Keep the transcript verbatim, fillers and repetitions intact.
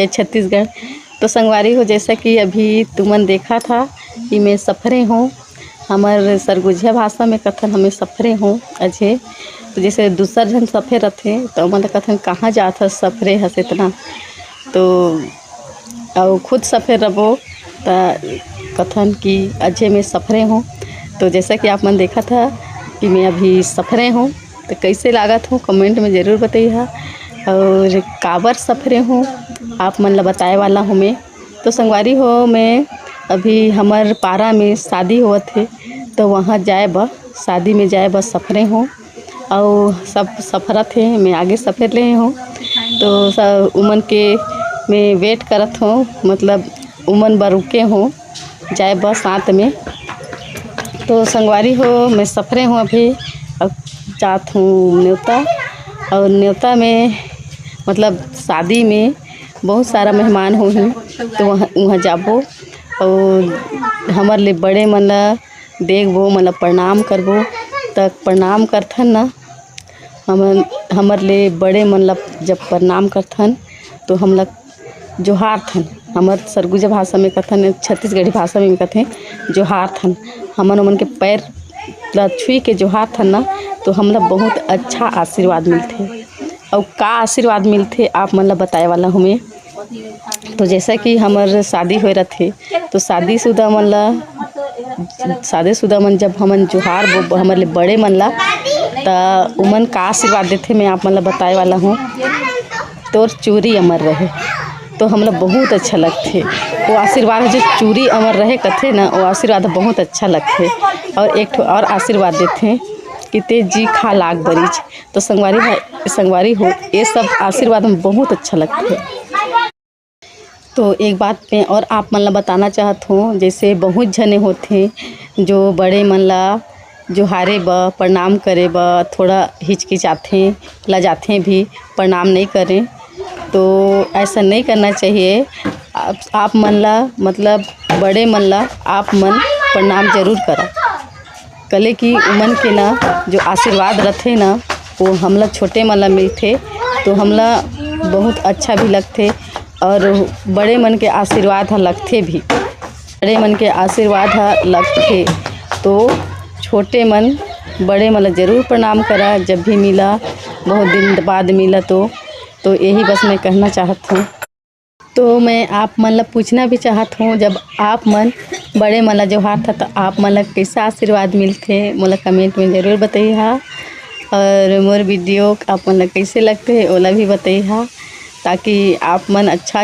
छत्तीसगढ़। तो संगवारी हो, जैसा कि अभी तुमन देखा था कि मैं सफरे हूँ, हमर सरगुजिया भाषा में कथन हमें सफरे हूँ अझे। तो जैसे दूसर झन सफे रथे तो ओमन कथन, "कहाँ जात हस सफरे हस इतना?" तो अउ खुद सफे रबो त कथन कि अझे मैं सफरे हूँ। तो जैसा कि आप मन देखा था कि मैं अभी सफरे हूँ, तो कैसे लागत हूँ कमेंट में ज़रूर बताइहा। और काबर सफरे हूँ आप मन ला बताए वाला हूँ मैं। तो संगवारी हो, मैं अभी हमर पारा में शादी होवत हे, तो वहाँ जाए बर, शादी में जाए बर सफरे हूँ। अउ सब सफरत हे, मैं आगे सफर ले हूँ। तो सब उमन के मैं वेट करत हूँ, मतलब उमन बर रुके हूँ जाए बर साथ में। तो संगवारी हो, मैं सफरे हूँ अभी, अब जात हूँ नेवता। और नेवता में, मतलब शादी में बहुत सारा मेहमान होही, तो वहाँ, वहाँ जाबो और हमर ले बड़े मन ला देखबो, मतलब प्रणाम करबो। त प्रणाम करथन ना, हमन, हमर ले बड़े मन ला जब प्रणाम करथन तो हमला जोहारथन। हमर सरगुजा भाषा में कथन, छत्तीसगढ़ी भाषा में कथे जोहारथन। हमन ओमन के पैर ला छुई के जोहारथन ना, तो हमला बहुत अच्छा आशीर्वाद मिलथे। अउ का आशीर्वाद मिलथे आप मन ला बताए वाला हूँ मैं। तो जैसा कि हमर शादी होए रथे, तो शादीशुदा मन ला, शादीशुदा मन जब हमन जोहार बो हमर ले बड़े मन ला, त उमन का आशीर्वाद देथे मैं आप मन ला बताए वाला हूँ। "तोर चूरी अमर रहे।" तो हमला बहुत अच्छा लगथे वो आशीर्वाद, जो "चूरी अमर रहे" कथे ना, वो आशीर्वाद बहुत अच्छा लगथे। और एक ठो और आशीर्वाद देथे कि "ते जी खा लाग बरीज।" तो संगवारी है, संगवारी हो, ये सब आशीर्वाद में बहुत अच्छा लगथे। तो एक बात मैं और आप मन ला बताना चाहत हूँ, जैसे बहुत झने होथे जो बड़े मन ला जोहारे बर, प्रणाम करे बर थोड़ा हिचकिचाथे, लजाथे भी, प्रणाम नहीं करें, तो ऐसा नहीं करना चाहिए। आप, आप मन ला, मतलब बड़े मन ला आप मन प्रणाम जरूर करा। कले कि उमन के ना जो आशीर्वाद रथे ना, वो हमला छोटे मन ला मिलथे, तो हमला बहुत अच्छा भी लगथे। और बड़े मन के आशीर्वाद ह लगथे भी, बड़े मन के आशीर्वाद ह लगथे। तो छोटे मन बड़े मन ला जरूर प्रणाम करा, जब भी मिला, बहुत दिन बाद मिला तो। तो यही बस मैं कहना चाहत हूँ। तो मैं आप मन ला पूछना भी चाहत हूँ, जब आप मन बड़े मन ला जोहारथा, तो आप मन ला कैसा आशीर्वाद मिलथे, मोला कमेंट में जरूर बताइहा। और मोर वीडियो आप मन ला कैसे लगथे, ओला भी बताइहा, ताकि आप मन अच्छा